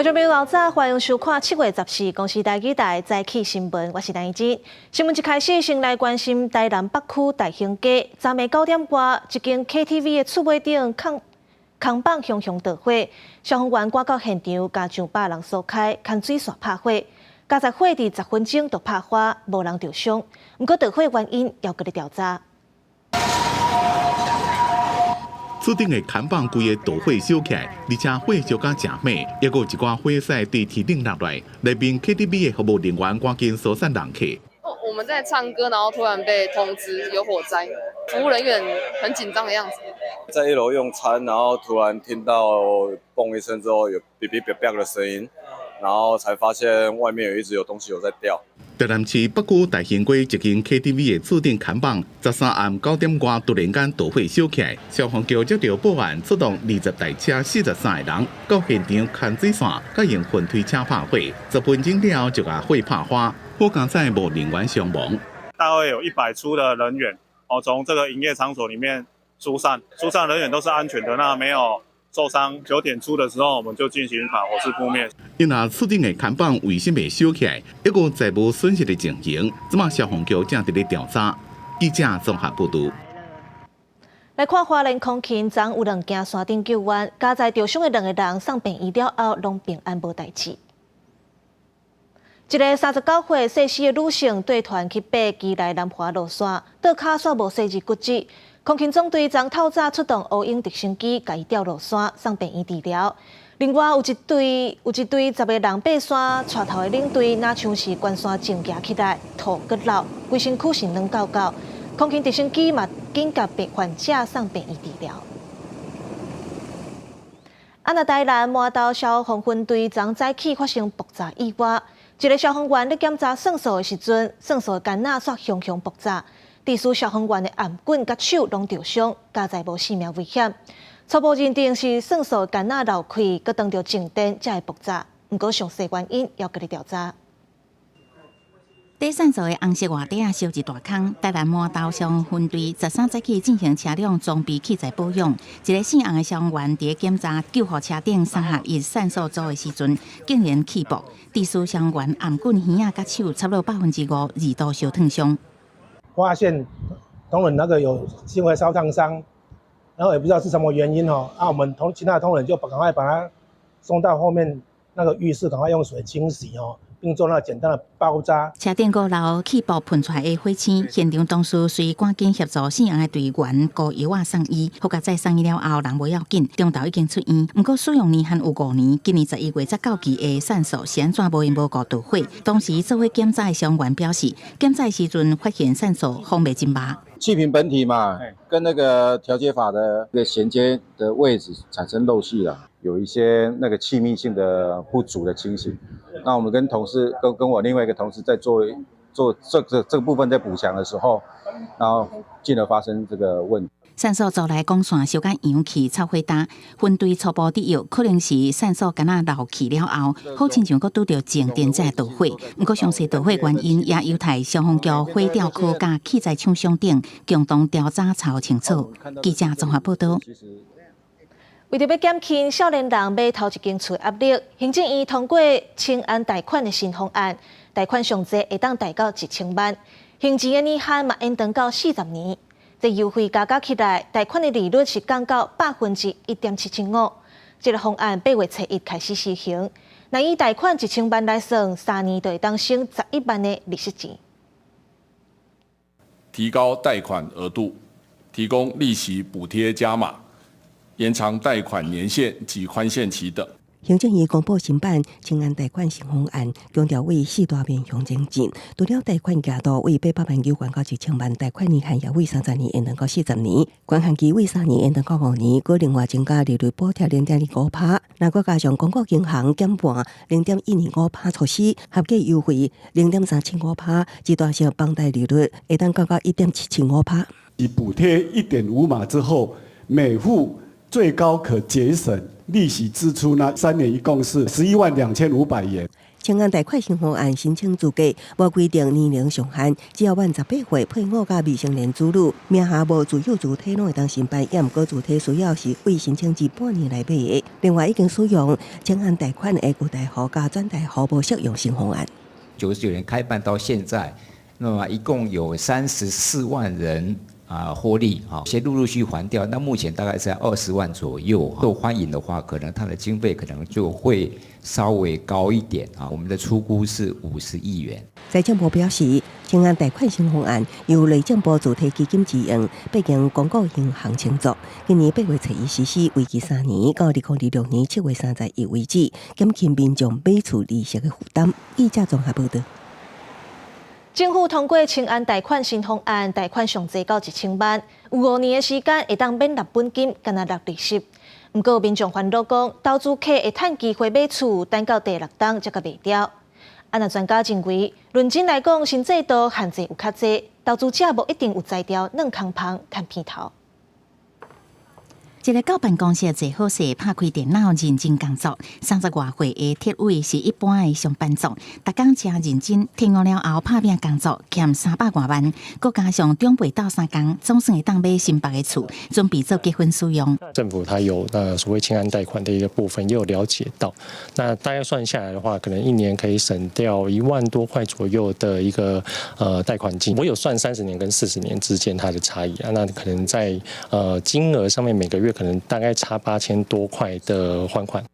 觀眾朋友老早歡迎收看7月14公視台語台早起新聞，我是陳怡芝。新聞一開始先來關心台南北區大興街，昨暝9點外，一間 KTV 的厝尾頂空空放熊熊著火，消防員趕到現場，共上百人疏開，牽水線拍火，加載火佇10分鐘就拍花，無人著傷。毋過著火原因猶閣咧調查。厝頂的看板規个著火燒起來，而且火燒甲誠猛，猶閣有一寡火勢對天頂落來。內面 KTV 的服務人員趕緊疏散人客。我們在唱歌，然後突然被通知有火災，服務人員很緊張的樣子。在一樓用餐，然後突然聽到嘣一聲之後，有嗶嗶啪啪的聲音，然後才發現外面有一直有東西有在掉。台南市北區大興街一間 KTV 的厝頂看板，13暗9點外突然間著火燒起來，消防局接到報案，出動20台車43個人到現場牽水線，佮用噴推車拍火，10分鐘了後就共火拍花，好佳哉無人員傷亡。大約有100出的人員，哦，從這個營業場所裡面疏散，疏散人員都是安全的，那沒有受傷。9點出的時候，我們就進行把火勢撲滅。因為厝頂的看板為什麼燒起來，猶閣財物損失的情形，這馬消防局正佇咧調查。記者綜合報導。來看花蓮空勤，昨有兩件山頂救援，加在著傷的兩个人送病院了後，攏平安無代誌。一个39歲細細的女性綴團去爬基內南華路線，倒跤煞無細膩骨折。空勤總隊昨透早出動烏鷹直升機，共伊吊落山，送病院治療。另外有一隊10個人爬山，帶頭的領隊若像是懸山靜行起來，吐閣流，規身軀是軟厚厚。空勤直升機嘛緊共病患者送病院治療。啊，那台南麻豆消防分隊昨早起發生爆炸意外，一个消防員咧檢查線索的時陣，線索的桿仔煞熊熊爆炸，致使消防員的頷頸佮手攏著傷，佳哉無性命危險。初步認定是線索桿仔漏氣，閣當著靜電才會爆炸。毋過詳細原因猶閣咧調查。底線索的紅色外底仔燒一大空，台南麻豆消防分隊13早起進行車輛裝備器材保養，一个姓洪的消防員佇檢查救護車頂三合一線束組的時陣，竟然氣爆，致使消防員頷頸、耳仔佮手差不多5%二度燒燙傷。發現同仁那個有輕微燒燙傷，然後也不知道是什麼原因哦，啊，我們同其他的同仁就趕快把他送到後面那個浴室，趕快用水清洗哦。並做那簡單的包紮。車頂五樓氣爆噴出來的火星，現場同事隨趕緊協助姓洪的隊員膏藥仔送醫，好佳哉送醫了後人無要緊，中晝已經出院。毋過使用年限有5年，今年11月才到期的線束是按怎無緣無故著火？當時做火檢查的消防員表示，檢查時陣發現線束風味真峇。氣瓶本體嘛，跟那個調節閥的個銜接的位置產生漏氣了，有一些那個氣密性的不足的情形。那我們跟同事跟我另外一個同事在做這個部分在補強的時候，然後進而發生這個問題。線束組內管線燒甲揚氣臭火焦，分隊初步得藥可能是線束桿仔漏氣了後，好親像閣拄著靜電才會著火。毋過詳細著火原因也有待消防局火調科佮器材廠商等共同調查查清楚。記者綜合報導。為著欲減輕少年人買頭一間厝壓力，行政院通過青安貸款的新方案，貸款上濟會當貸到1000萬，還錢的年限嘛延長到40年。這優惠加加起來，貸款的利率是降到1.75%。這个方案8月初1開始實行，若以貸款一千萬來算，3年就會當省11萬的利息錢。提高貸款額度，提供利息補貼加碼，延長貸款年限及寬限期等。行政院公布新版青安貸款新方案，強調為四大面向前進。除了貸款額度為800萬9懸到1000萬，貸款年限也為30年延長到40年，寬限期為三年延長到5年，閣另外增加利率補貼0.25%，若閣加上公股銀行減半0.125%措施，合計優惠0.375%，這段時房貸利率會當降到1.775%。以補貼1.5碼之後，每戶最高可節省利息支出呢，3年一共是112,500元。青安貸款新方案申請資格無規定年齡上限，只要滿18歲，配偶佮未成年子女名下無自有主體攏會當申辦，也毋過主體需要是為申請之半年來買的。另外，已經使用青安貸款的舊貸戶佮轉貸戶無適用新方案。 99年開辦到現在，那麼一共有34萬人啊獲利，哈，先陸陸續續還掉。那目前大概在20萬左右。受歡迎的話，可能它的經費可能就會稍微高一點啊。我們的初估是50億元。財政部表示，青安貸款新方案由內政部主體基金支援，北京公股銀行承作。今年8月初一實施，為期3年，到2026年7月31為止，減輕民眾買厝利息的負擔。記者綜合報導。政府通過青安貸款新方案，貸款上濟到1000萬，有5年的時間會當免納本金，干焦納利息。毋過民眾煩惱講，投資客會趁機會買厝，等到第六冬才共賣掉。啊，若專家認為，論真來講，新制度限制有較濟，投資者無一定有才調，軟空芳趁片頭。一个到辦公室坐好勢，拍開電腦認真工作。30外歲的鐵偉是一般的上班族，逐工誠認真。天黑了後拍拚工作，欠300外萬，閣加上長輩鬥相共，總算會當買新北的厝，準備做結婚使用。政府它有那所謂青安貸款的一個部分，也有了解到。那大概算下來的話，可能一年可以省掉1萬多塊左右的一個貸款金。我有算30年跟40年之間它的差異啊，那可能在金額上面每個月可能大概差8000多塊的還款。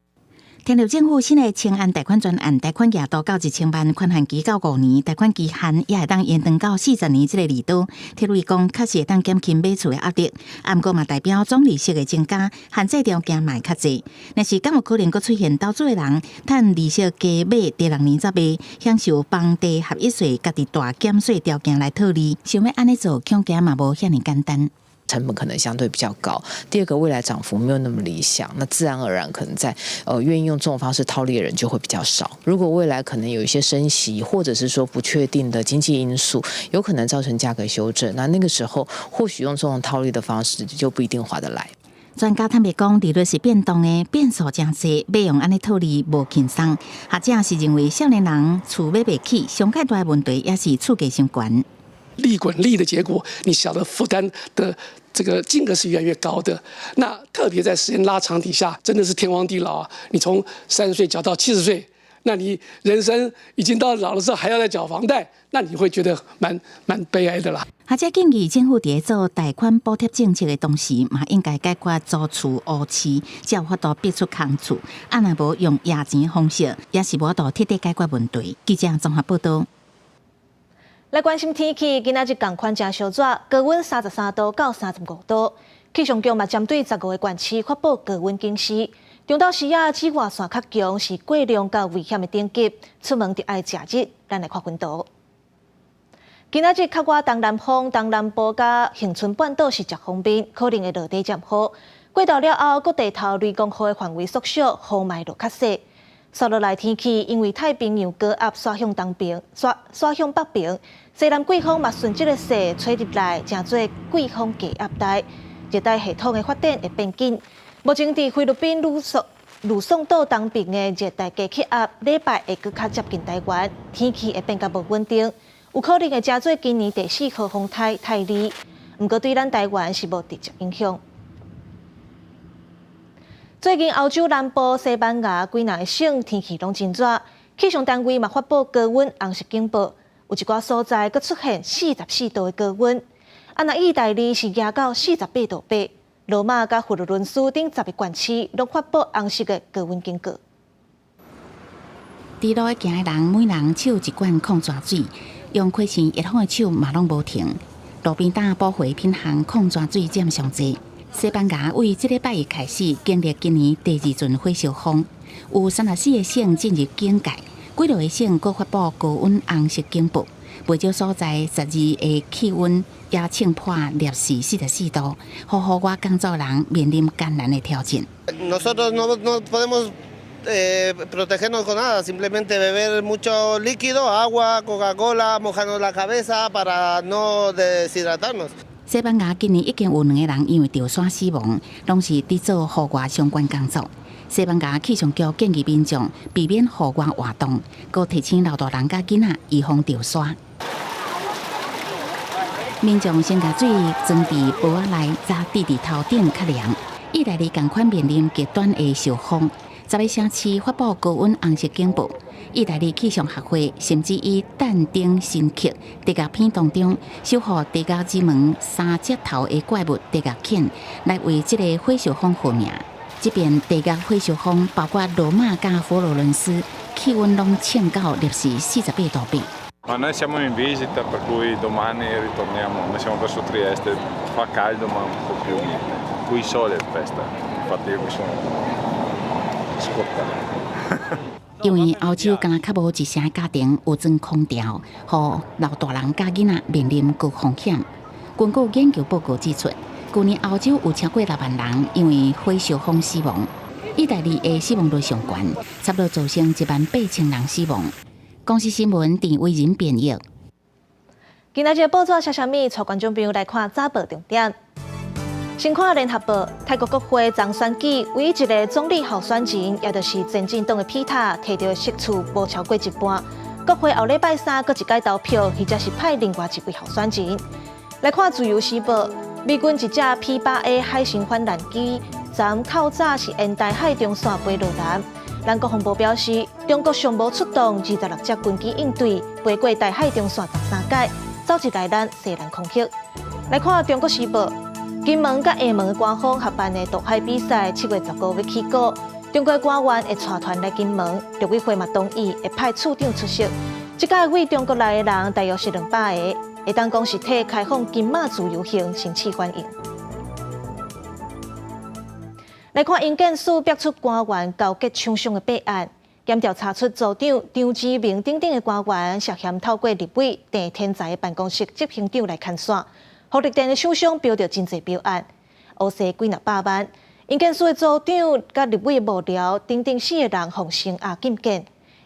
聽著政府新的青安貸款專案，貸款額度到1000萬，寬限期到5年，貸款期限也會當延長到40年。這个利多，鐵偉講確實會當減輕買厝的壓力，啊，毋過嘛代表總利息的增加，限制條件嘛會較濟。若是敢有可能閣出現投資的人趁利息低買，第六年才賣，享受房地合一稅家己大減稅條件來套利，想欲按呢做，恐驚嘛無遐爾簡單。成本可能相對比較高。第二個，未來漲幅沒有那麼理想，那自然而然可能在願意用這種方式套利的人就會比較少。如果未來可能有一些升息，或者是說不確定的經濟因素，有可能造成價格修正，那那個時候或許用這種套利的方式就不一定划得來。專家坦白講，利率是變動的，變數誠濟，欲用按呢套利無輕鬆。學者是認為，少年人厝買袂起，上蓋大的問題也是厝價傷懸。利滾利的結果，你曉得負擔的這個金額是越來越高的。那特別在時間拉長底下，真的是天荒地老啊！你從30歲繳到70歲，那你人生已經到老的時候還要再繳房貸，那你會覺得蠻悲哀的啦。學者建議政府佇做貸款補貼政策的同時，嘛應該解決租厝烏市，才有法度逼出空厝。啊，若無用壓錢方式，也是無法度徹底解決問題。記者綜合報導。來關心天氣，今仔日仝款誠燒熱，高溫33度到35度。氣象局嘛針對15個縣市發布高溫警示。中晝時仔紫外線較強，是過量到危險的等級，出門著愛食熱。咱來看溫度。今仔日較倚東南風，東南部佮恆春半島是颱風面，可能會落地陣雨。過晝了後，各地頭雷公雨的範圍縮小，雨嘛會落較細。紲落來天氣，因為太平洋高壓徙向東邊，徙向北邊，西南季風嘛順這个勢吹入來，成做季風低壓帶，熱帶系統的發展會變緊。目前佇菲律賓呂宋島東邊的熱帶低氣壓，禮拜會閣較接近台灣，天氣會變較無穩定，有可能會成做今年第四號風颱泰利。毋過對咱台灣是無直接影響。最近歐洲南部、西班牙幾若個省天氣攏真熱，氣象單位嘛發布高溫紅色警報，有一寡所在閣出現44度的高溫。啊，若意大利是夯到48.8度，羅馬佮佛羅倫斯等10個縣市攏發布紅色的高溫警告。佇路行的人，每人手一罐礦泉水，用開扇熱風的手嘛攏無停。路邊擔寶回品行礦泉水佔上濟。西班牙為這禮拜一開始經歷今年第二陣火燒風，有34個省進入警戒，幾落個省閣發布高溫紅色警報。袂少所在十二的氣溫也衝破攝氏44度，予戶外工作人面臨艱難的挑戰。 Nosotros no podemos protegernos con nada, simplemente beber mucho líquido, agua, Coca-Cola, mojarnos la cabeza para no deshidratarnos. 西班牙今年已經有兩個人因為著山死亡，攏是佇做戶外相關工作。西班牙氣象局建議民眾避免戶外活動，閣提醒老大人佮囡仔預防著沙。民眾先共水裝佇杯仔內，再滴佇頭頂較涼。意大利仝款面臨極端的受風，10個城市發布高溫紅色警報。意大利氣象學會甚至以但丁神曲地獄篇當中守護地獄之門三隻頭的怪物地獄犬來為這个火燒風號名。這遍地獄火燒風包括羅馬佮佛羅倫斯，氣溫攏衝到攝氏48.8度。 Ma noi siamo in visita, per cui domani ritorniamo. Noi siamo verso Trieste, fa caldo ma un po' più mite. Qui sole è festa, infatti io mi sono scottato. 因為歐洲敢若較無一成家庭有裝空調，予老大人佮囡仔面臨高風險。根據研究報告指出，舊年歐洲有超過6萬人因為火燒風死亡。意大利的死亡率上懸，差不多造成1萬8千人死亡。公視新聞鄭偉仁編譯。今仔日報紙寫啥物？帶觀眾朋友來看早報重點。先看聯合報，泰國國會昨選舉，唯一一个總理候選人，也就是前進黨的皮塔，提著席次無超過一半。國會後禮拜三閣一擺投票，彼才是派另外一位候選人。來看自由時報，美軍一隻 P-8A 海神反艦機，昨較早是沿台海中線飛落來。咱國防部表示，中國上無出動26隻軍機應對，飛過台海中線13擺，走入來咱西南空域。來看中國時報，金門佮廈門的官方合辦的渡海比賽，7月15欲起鼓，中國官員會帶團來金門，陸委會嘛同意會派處長出席。這屆對中國來的人大約是200个，會當講是替開放金馬自由行先試反應。來看營建署爆出官員勾結廠商的弊案，檢調查出組長張志明等等的官員涉嫌透過立委鄭天才的辦公室執行長來牽線，予綠電的廠商標著真濟標案，烏踅幾若百萬。營建署的組長佮立委幕僚等等四个人予聲押禁見。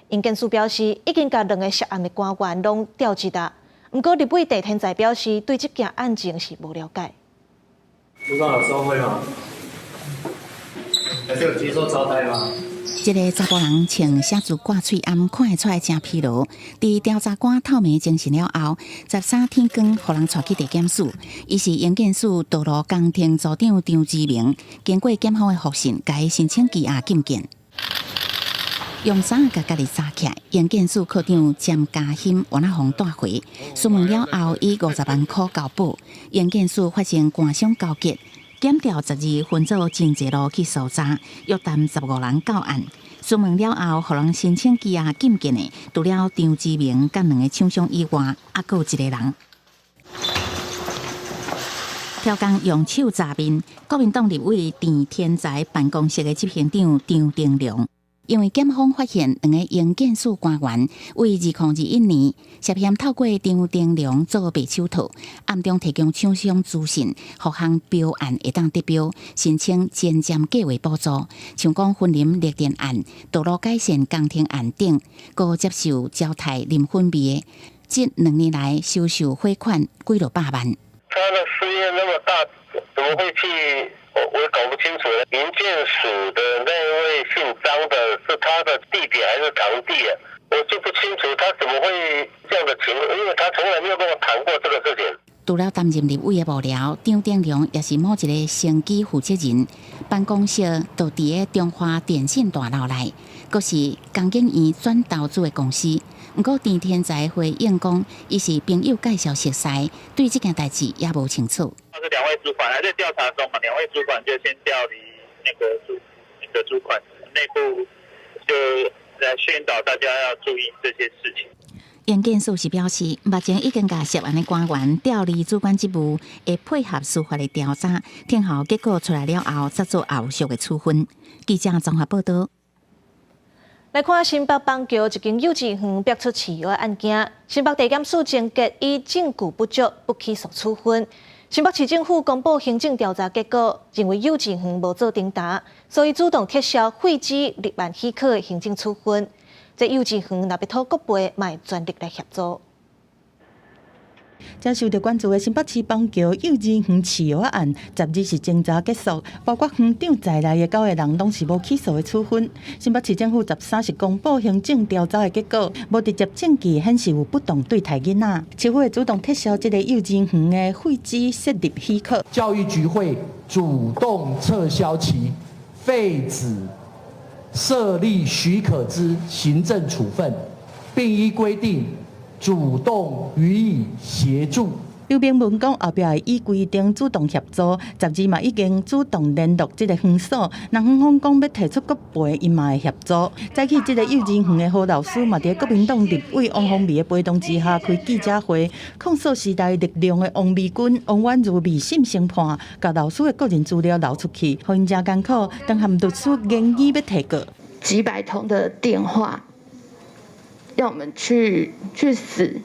營建署表示，已經共兩个涉案的官員攏調職啦。毋過立委鄭天才表示，對這件案情是無了解。組長有收賄嗎？還是有接受招待嗎？這个查埔人穿寫字掛喙罨，看會出來誠疲勞。佇調查官透明偵訊了後，13天光，予人帶去地檢署。伊是營建署道路工程組長張志明，經過檢方的複訊，共伊申請羈押禁見。用衫共家己紮起來，營建署科長詹嘉欣原來予帶回，詢問了後，以50萬箍交保。營建署發現官商勾結。檢調12分組真濟路去搜查，約談15人到案。詢問了後，予人申請羈押禁見的，除了張志明佮兩个廠商以外，猶閣有一个人。刁工用手砸面，國民黨立委鄭天才辦公室的執行長張定良。因為檢方發現兩个營建署官員為2021年涉嫌透過張定良做白手套，暗中提供廠商資訊，予項標案會當得標，申請前瞻計劃補助，像講雲林綠電案、道路改善工程案等，閣接受招刣啉粉味的，這2年來收受賄款幾落百萬。他的事業那麼大，怎麼會去？我也搞不清楚。營建署的那位姓張的，是他的弟弟還是堂弟啊？我就不清楚他怎麼會這樣的情況，因為他從來沒有跟我談過這個事情。除了擔任立委的幕僚，張定良也是某一个生機負責人，辦公室就佇个中華電信大樓內，閣是工研院轉投資的公司。毋過鄭天才回應講，伊是朋友介紹熟似，對這件代誌也無清楚。這兩位主管還在調查中嘛？兩位主管就先調離那個主管，內部就來宣導大家要注意這些事情。營建署是表示，目前已經共涉案的官員調離主管職務，會配合司法的調查，聽候結果出來了後，再做後續的處分。記者綜合報道。來看新北板橋一間幼稚園爆出飼藥案件，新北地檢署偵結以證據不足不起訴處分。新北市政府公布行政調查結果，認為幼稚園無做偵查，所以主動撤銷廢止立案許可的行政處分。這幼稚園若欲討國賠，嘛會全力來協助。這受著關注的新北市邦橋幼稚園飼藥案，12是偵查結束，包括園長在內的九個人攏是無起訴的處分。新北市政府13是公布行政調查的結果，無直接證據顯示有不當對待囡仔，市府會主動撤銷這个幼稚園的廢止設立許可。教育局會主動撤銷其廢止設立許可之行政處分，並依規定主動予以協助。劉明文講，後壁會依規定主動協助，12嘛已經主動聯絡這个園所，若園方講欲提出國賠，𪜶嘛會協助。早起這个幼稚園的何老師嘛，佇國民黨立委王鴻薇的陪同之下開記者會，控訴時代力量的王美君、王婉如未審先判，共老師的個人資料流出去，予𪜶誠艱苦，當和律師研議欲提告。幾百通的電話，要我們去死。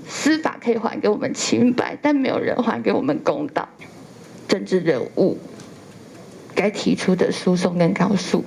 司法可以還給我們清白，但沒有人還給我們公道。政治人物該提出的訴訟跟告訴，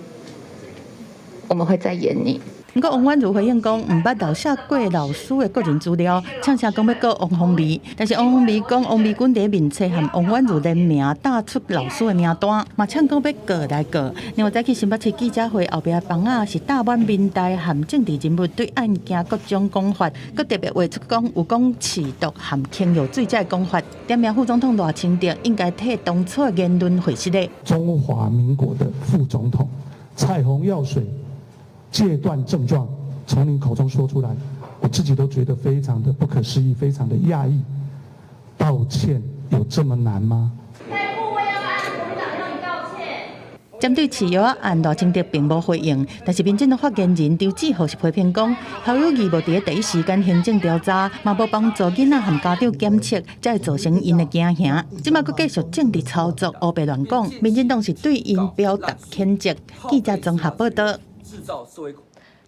我們會再研擬。毋過王婉如回應講，毋捌漏洩過老師的個人資料，嗆聲講欲告王鴻薇，但是王鴻薇講，王美君佇面冊和王婉如聯名打出老師的名單，嘛嗆講欲告來告。另外，早起新北市記者會後壁房仔是大滿民代和政治人物對案件各種講法，閣特別畫出講有講飼毒和傾藥水這个講法，點名副總統賴清德應該替當初的言論負責的。中華民國的副總統彩虹藥水戒斷症狀從你口中說出來，我自己都覺得非常的不可思議，非常的訝異。道歉有這麼難嗎？針對飼藥案，賴清德並無回應，但是民進黨發言人張志豪是批評講，侯友宜無佇第一時間行政調查，嘛無幫助囡仔和家長檢測，才會造成𪜶的驚嚇。這擺閣繼續政治操作，烏白亂講，民進黨是對𪜶表達譴責。記者綜合報導。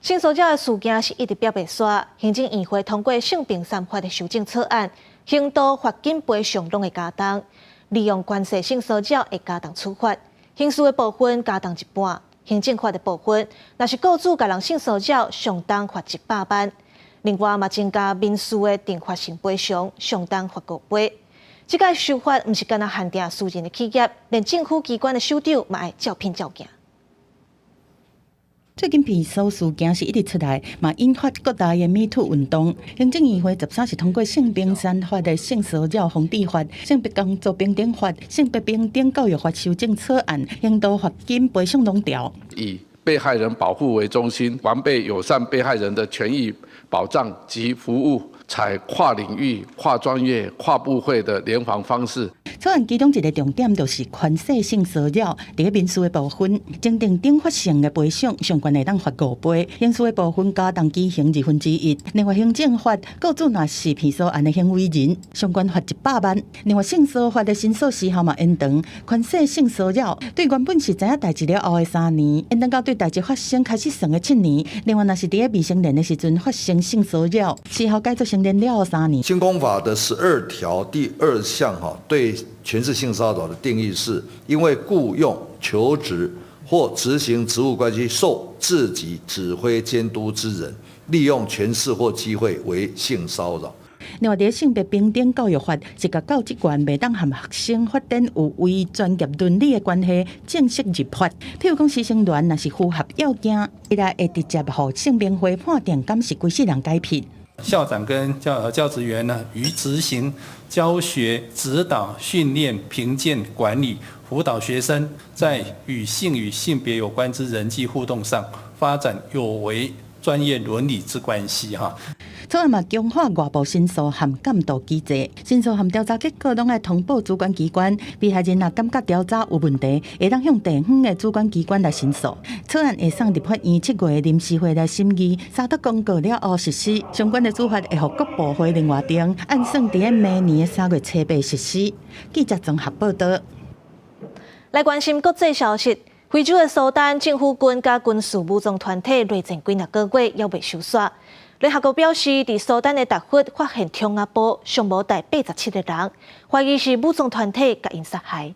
性騷擾的事件是一直煏袂煞，行政院會通過性平三法的修正草案，刑度罰金賠償攏會加重，利用權勢性騷擾會加重處罰，刑事的部分加重一半，行政法的部分，若是雇主共人性騷擾，上重罰100萬。另外嘛增加民事的懲罰性賠償，上重罰5倍。這個修法毋是干焦限定私人的企業，連政府機關的首長嘛愛照片照鏡。最近騙騷事件是一直出來，嘛引發國內的 Me Too 運動。行政院會13是通過性平三法的性騷擾防治法、性別工作平等法、性別平等教育法修正草案，刑度罰金賠償攏調。以被害人保護為中心，完備友善被害人的權益保障及服務，採跨領域、跨專業、跨部會的聯防方式。草案其中一个重點就是權勢性騷擾，佇个民事的部分，增訂懲罰性的賠償，上懸會當罰5倍；刑事的部分加重其刑1/2。另外，行政法雇主若是騙騷案的行為人，上懸罰100萬。另外，性騷法的申訴時效嘛延長，權勢性騷擾對原本是知影代誌了後的3年，延長到對代誌發生開始算的7年。另外，若是佇个未成年的時陣發生性騷擾，時效改做成年了後3年。性工法的12條第2項，哈對。權勢性騷擾的定義是，因為僱傭、求職或執行職務關係受自己指揮監督之人，利用權勢或機會為性騷擾。另外，佇性別平等教育法是共教職員袂當和學生發展有違專業倫理的關係，正式入法。譬如講，師生戀若是符合要件，伊來會直接予性平會判定敢是規世人解聘。校長跟教職員呢，於執行教學、指導、訓練、評鑑、管理、輔導學生，在與性與性別有關之人際互動上，發展有違專業倫理之關係。哈。草案嘛強化外部申訴和監督機制，申訴和調查結果攏愛通報主管機關。被害人若感覺調查有問題，會當向地方的主管機關來申訴。草案會送立法院7月臨時會來審議，三讀公告了後實施。相關的處罰會予各部會另外定，按算佇明年的3月初八實施。記者綜合報導。來關心國際消息，非洲的蘇丹政府軍佮軍事武裝團體內戰幾若個月，猶未收煞。聯合國表示，佇蘇丹的達佛發現槍仔堡，傷無代87個人，懷疑是武裝團體共𪜶殺害。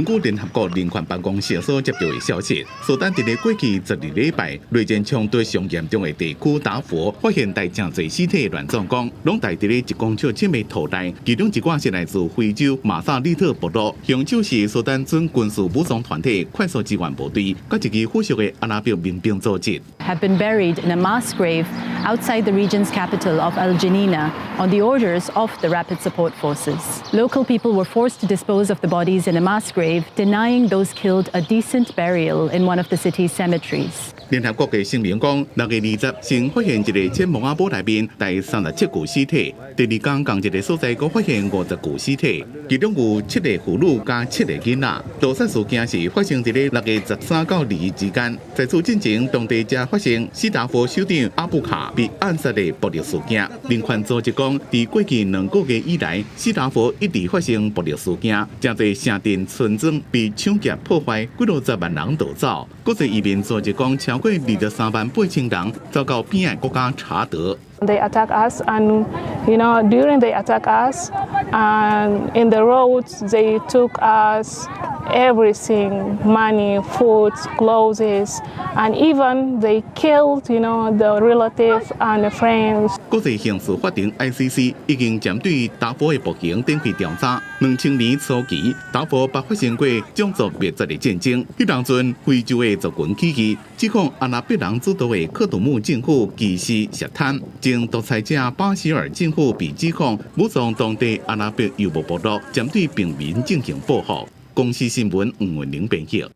根據聯合國人權辦公室所接到的消息，蘇丹佇咧過去12禮拜，內戰衝突上嚴重的地區達佛發現帶誠濟屍體的亂葬崗，攏埋佇咧1公尺深的土內，其中一寡是來自非洲馬薩里特部落，兇手是蘇丹準軍事武裝團體快速支援部隊，佮一支附屬的阿拉伯民兵組織。 Have been buried in a mass grave outside the region's capital of Al Geneina on the orders of the Rapid Support Forces. Local people were forced to dispose of the bodies in a mass grave, denying those killed a decent burial in one of the city's cemeteries. 聯合國的聲明講，6月20先發現一个淺墓仔堡內面帶37具屍體，第二工仝一个所在閣發現50具屍體，其中有七个婦女佮七个囡仔。屠殺事件是發生佇咧6月13到21之間，在此進前，當地才發生西達佛首長阿布卡被暗殺的暴力事件。人權組織講，佇過去2個月以來，西達佛一直發生暴力事件，誠濟城鎮村莊被搶劫破壞，幾落十萬人逃走。國際移民組織講，超過23萬8千人走到邊仔國家查德。 They attack us, and during they attack us, and in the roads they took us everything, money, food, clothes, and even they killed the relatives and the friends. 國際刑事法庭 ICC 已經針對達佛的暴行展開調查。2000年初期，達佛捌發生過種族滅絕的戰爭。彼當陣，非洲的族群起義，指控阿拉伯人主導的喀土穆政府歧視涉貪。前獨裁者巴希爾政府被指控武裝當地阿拉伯游牧部落，針對平民進行報復。公視新聞吳文玲編譯。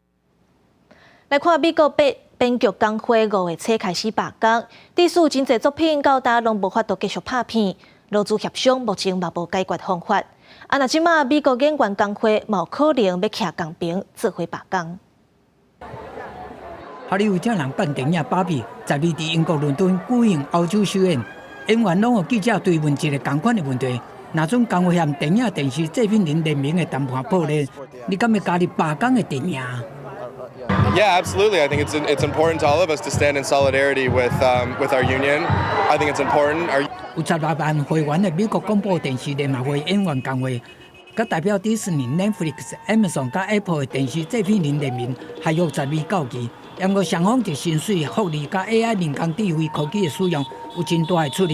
來看美國編編劇工會5月初開始罷工，致使真濟作品到今攏無法度繼續拍片，勞資協商目前嘛無解決方法。啊，若這馬美國演員工會嘛有可能欲徛共爿做伙罷工。好萊塢這人辦電影《芭比》，12佇英國倫敦舉行歐洲首演，演員攏予記者追問一个仝款的問題：若準工會和電影電視製片人聯盟的談判破裂，你敢會加入罷工的陣營？ Yeah, absolutely. I think it's important to all of us to stand in solidarity with our union. I think it's important. Our 有16萬會員的美國廣播電視聯合會演員工會，佮代表迪士尼、Netflix、Amazon佮 Apple 的電視製片人聯盟合約12到期。毋過雙方佇薪水、福利佮 AI 人工智慧科技的使用有真大的出入。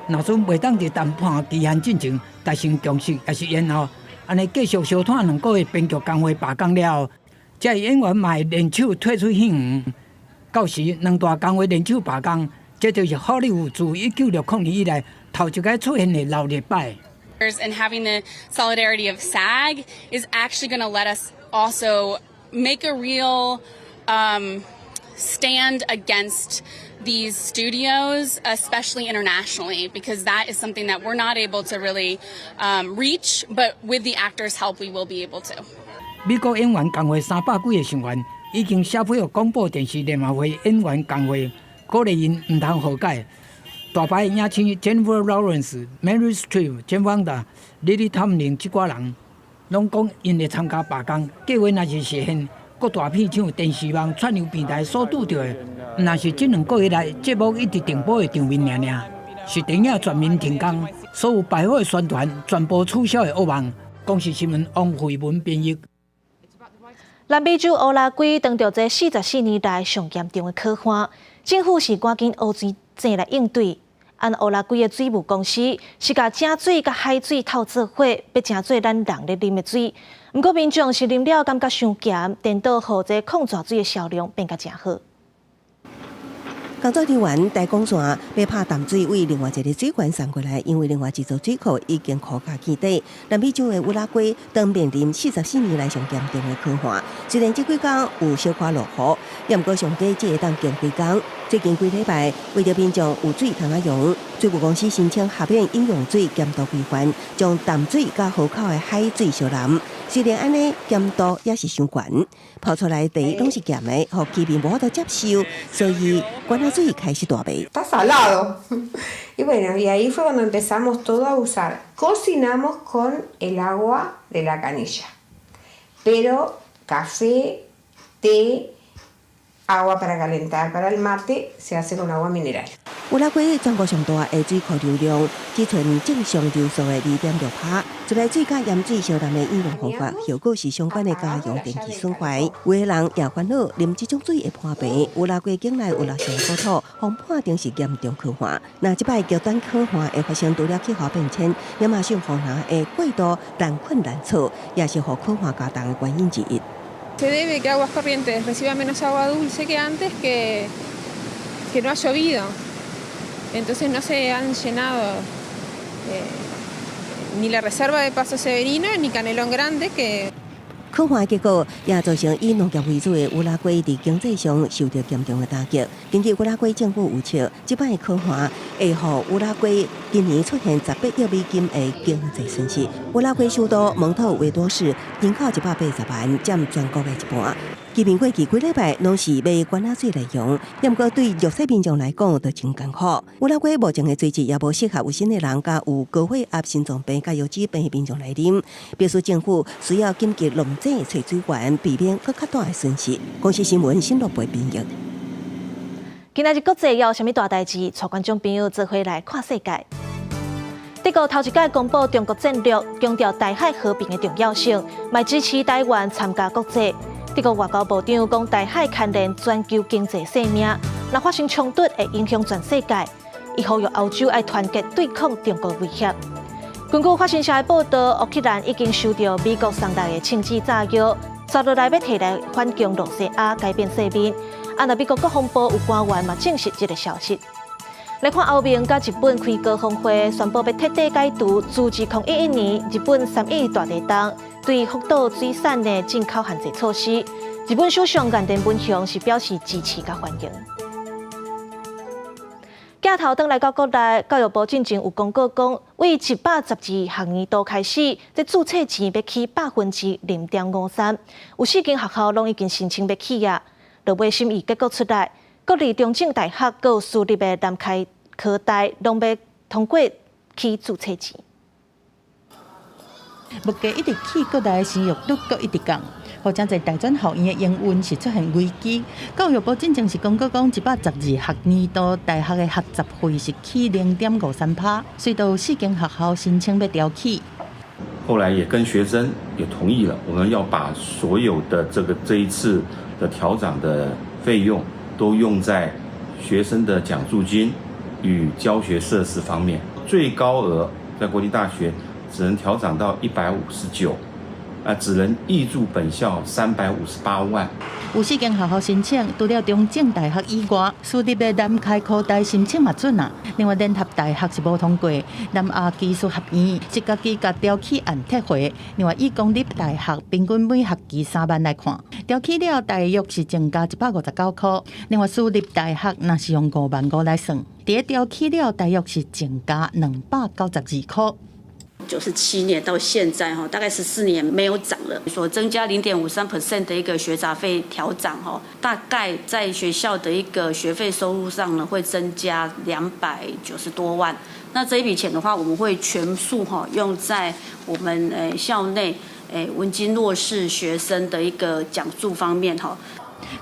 若準袂當佇談判期限進前達成共識，抑是延後，按呢繼續相拖2個月編劇工會罷工了後，這些演員嘛會聯手退出戲園。到時兩大工會聯手罷工，這就是好萊塢自1960年以來頭一擺出現的鬧熱擺。 And having the solidarity of SAG is actually going to let us also make a real stand against these studios, especially internationally, because that is something that we're not able to really reach, but with the actors' help, we will be able to. 美國演員工會300幾个成員已經寫批予廣播電視聯合會演員工會，鼓勵𪜶毋通和解。大牌影星 Jennifer Lawrence、Meryl Streep、Jane Fonda、Lily Tomlin 這寡人，攏講𪜶會參加罷工。計畫若是實現，各大片廠、電視網、串流平台所拄著的，毋但是這2個月來節目一直停播的場面爾爾，是電影全面停工，所有百貨宣傳全部取消的噩夢。公視新聞王慧文編譯。南美洲烏拉圭當著這44年來上嚴重的乾旱，政府是趕緊挖水井來應對。按烏拉圭的水務公司是共井水佮海水鬥做伙，欲成做咱人咧啉的水。毋過民眾是啉了感覺傷鹹，顛倒予這礦泉水的銷量變甲誠好。工作人員台講線欲拍淡水對另外一个水源送過來，因為另外一座水庫已經枯竭見底。南美洲的烏拉圭當面臨44年來上嚴重的乾旱，雖然這幾工有小可落雨，也毋過上低只會當耕幾工。最近幾禮拜，為著民眾有水通仔用，水務公司申請豁免飲用水鹹度規範，將淡水佮河口的海水相濫。雖然按呢鹹度也是傷懸，泡出來的茶攏是鹹的，予居民無法度接受，所以罐仔水開始大賣。 Está salado. Y bueno, y ahí fue cuando empezamos todo a usar. Cocinamos con el agua de la canilla, pero café, té, agua para calentar para el mate se hace con agua mineral. 烏拉圭全國上大的水庫流量只賰正常流速的2.6%，自來水佮鹽水相濫的飲用方法，後果是相關的家用電器損壞。有的人也煩惱啉這種水會破病。烏拉圭境內有六成國土予判定是嚴重乾旱。若這擺極端乾旱會發生，除了氣候變遷，亞馬遜雨林會過度難墾難草，也是予乾旱加重的原因之一。 Se debe que Aguas Corrientes reciba menos agua dulce que antes, que no ha llovido. Entonces no se han llenado ni la reserva de Paso Severino ni Canelón Grande que 乾旱結果也造成以農業為主的烏拉圭佇經濟上受著嚴重的打擊。根據烏拉圭政府預測，這擺乾旱會予烏拉圭今年出現18億美金的經濟損失。烏拉圭首都蒙特維多市人口180萬，佔全國的一半。居民過去幾禮拜攏是買罐仔水來用，毋過對弱勢民眾來講就真艱苦。烏拉圭目前的水質也無適合有身的人，佮有高血壓、心臟病、佮腰椎病的民眾來啉。表示政府需要緊急弄井揣水源，避免閣較大的損失。公視新聞新樂貝編譯。今仔日國際有啥物大代誌？帶觀眾朋友做伙來看世界。德國頭一擺公布中國戰略，強調台海和平的重要性，嘛支持台灣參加國際。德國外交部長講，台海牽連全球經濟性命，若發生衝突會影響全世界。伊呼籲歐洲愛團結對抗中國威脅。根據法新社的報導，烏克蘭已經收到美國送來的輕質炸藥，接落來欲提來反攻露西亞，改變世面。啊，若美國國防部有官員嘛證實這個消息。來看歐盟佮日本開高峰會，宣布欲徹底解除自2011年日本3.11大地震對福島水產的進口限制措施。日本首相岸田文雄是表示支持佮歡迎。鏡頭轉來到國內，教育部進前有公告講，對112學年度開始，這注冊錢欲起0.53%，有四間學校攏已經申請欲起啊。落尾審議結果出來，國立中正大學佮私立的南開科大攏欲通過起注冊錢。物價一直起，國內生育率閣一直降，予誠濟大專校院的營運是出現危機。教育部進前是公告講，112學年度大學的學雜費是起0.53%，隨著四間學校申請欲調起。後來也跟學生也同意了，我們要把所有的這個這一次的調漲的費用都用在學生的獎助金與教學設施方面。最高額在國立大學只能調漲到159，啊，只能挹注本校358萬。有四間學校申請，除了中正大學以外，私立的南開科大申請嘛准啊。另外聯合大學是無通過，南亞技術學院是家己共調起案撤回。另外以公立大學平均每學期3萬來看，調起了大約是增加159塊。另外私立大學若是用5萬5來算，佇咧調起了大約是增加292塊。 97年到現在哈，大概14年沒有漲了。所增加0.53% 的一個學雜費調漲哈，大概在學校的一個學費收入上呢，會增加290多萬。那這一筆錢的話，我們會全數哈用在我們校內文經弱勢學生的一個獎助方面哈。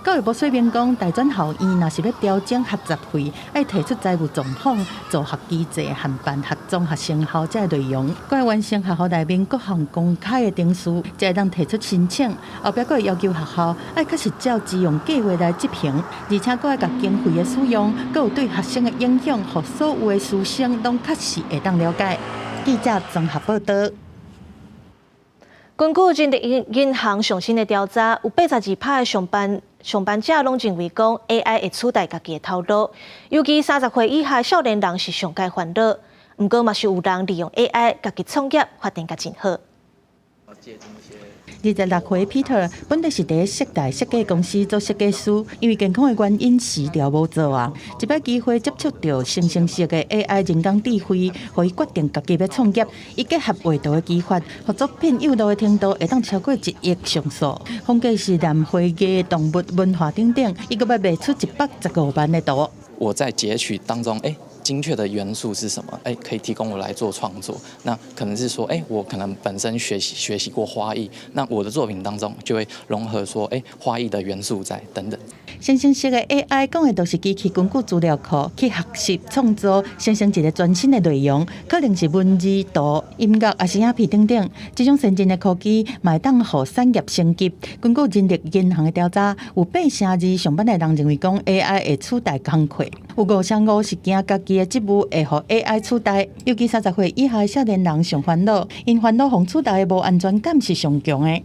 教育部說明講，大專校院若是欲調整學雜費，愛提出財務狀況、助學機制和辦學綜合成效這內容，閣愛完成學校內面各項公開的程序，才會當提出申請。後壁閣會要求學校愛確實照支用計劃來執行，而且閣愛共經費的使用，閣有對學生的影響，予所有的師生攏確實會當了解。記者綜合報導。根據人力銀行上新的調查，有82%的上班者攏認為講 AI 會取代家己的頭路，尤其30歲以下少年人是上蓋煩惱。毋過嘛是有人利用 AI 家己創業發展甲真好。26歲 Peter 本來是佇設大設計公司做設計師，因為健康的原因辭掉無做啊。這擺機會接觸著生成式的 AI 人工智慧，予伊決定家己欲創業。伊結合畫圖的技法，予作品幼路的程度會當超過1億像素。風格是藍灰嘅動物文化等等，伊閣欲賣出115萬的圖。我在截取當中，精確的元素是什麼？可以提供我來做創作。那可能是說，我可能本身學習過花藝，那我的作品當中就會融合說，花藝的元素在等等。生成式的 AI 講的就是機器根據資料庫去學習創造生成一個全新的內容，可能是文字、圖、音樂，抑是影片等等。這種先進的科技嘛會當予產業升級。根據人力銀行的調查，有82%上班的人認為講 AI 會取代工課，有55%是驚家己的職務會予 AI 取代。尤其30歲以下的少年人上煩惱，𪜶煩惱予取代的無安全感是上強的。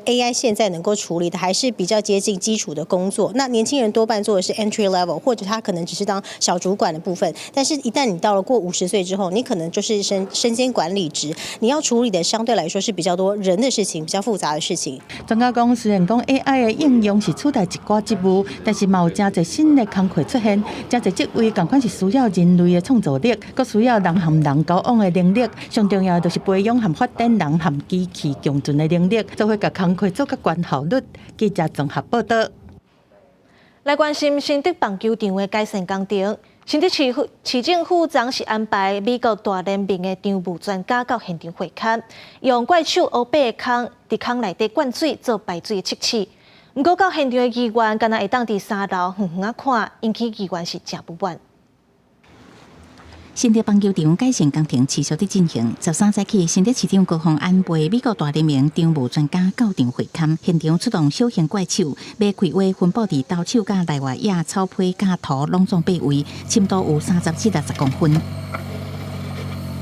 AI 現在能夠處理的還是比較接近基礎的工作，那年輕人多半做的是 entry level，或者他可能只是當小主管的部分。但是，一旦你到了過50歲之後，你可能就是身兼管理職，你要處理的相對來說是比較多人的事情，比較複雜的事情。專家講，雖然講 AI 的應用是取代一寡職務，但是嘛有誠濟新的工課出現，誠濟職位仝款是需要人類的創造力，閣需要人和人交往的能力。上重要的就是培養和發展人和機器共存的能力，做伙共工課做較懸效率。記者綜合報道。來關心新竹棒球場的改善工程，新竹市市政府昨是安排美國大聯盟的場務專家到現場會勘，用怪手烏白的空佇空內底灌水做排水測試。毋過到現場的議員，敢若會當佇三樓遠遠仔看，引起議員是誠不滿。新竹棒球場改善工程持續佇進行。13早起，新竹市長高虹安陪美國大聯盟場務專家到場會勘，現場出動小型怪手，馬開挖分佈佇投手佮內外野草皮佮土攏總八位，深度有30至60公分。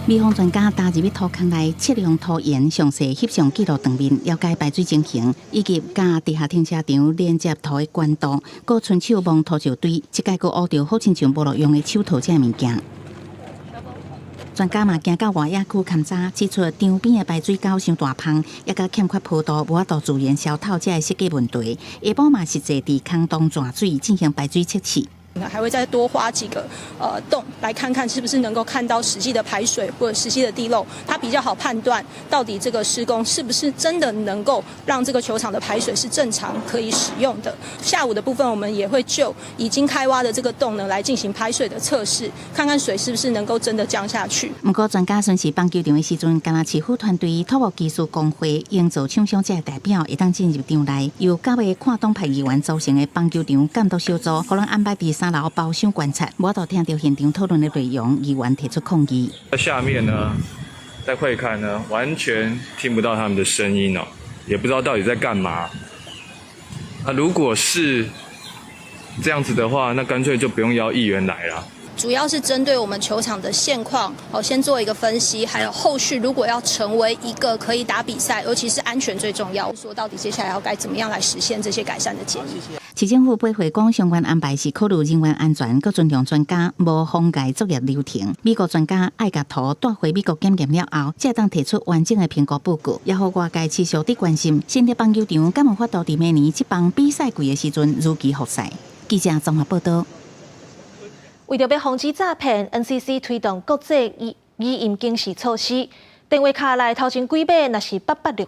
美方專家踏入去土坑內測量土岩，詳細翕相記錄場面，了解排水情形，以及佮地下停車場連接土的管道，閣伸手摸土石堆，這擺閣挖著好親像無路用的手套這物件。專家嘛行到外野區勘查，指出場邊的排水溝傷大芳，抑閣欠缺坡度，無法度自然消透這个設計問題。下晡嘛實際佇坑洞鑽水進行排水測試。還會再多挖幾個洞，來看看是不是能夠看到實際的排水或者實際的地漏，它比較好判斷到底這個施工是不是真的能夠讓這個球場的排水是正常可以使用的。下午的部分，我們也會就已經開挖的這個洞呢來進行排水的測試，看看水是不是能夠真的降下去。毋過專家巡視棒球場的時陣，敢若市府團隊土木技術工會營造廠商這个代表會當進入場內，由9個跨黨派議員組成的棒球場監督小組，予人安排佇三樓包廂觀察，無法度聽著現場討論的內容，議員提出抗議。在下面呢，在會勘呢，完全聽不到他們的聲音哦，也不知道到底在幹嘛。啊，如果是這樣子的話，那乾脆就不用邀議員來了。主要是針對我們球場的現況，哦，先做一個分析，還有後續如果要成為一個可以打比賽，尤其是安全最重要。說到底接下來要該怎麼樣來實現這些改善的建議。市政府回覆講，相關安排是考慮人員安全，閣尊重專家，無妨礙作業流程。美國專家愛共土帶回美國檢驗了後，才會當提出完整的評估報告，也予外界持續佇關心。新竹棒球場敢有法度佇明年這棒比賽季的時陣如期復賽？記者綜合報道。為著欲防止詐騙，NCC 推動國際語音警示措施。電話卡內頭前幾碼若是8869，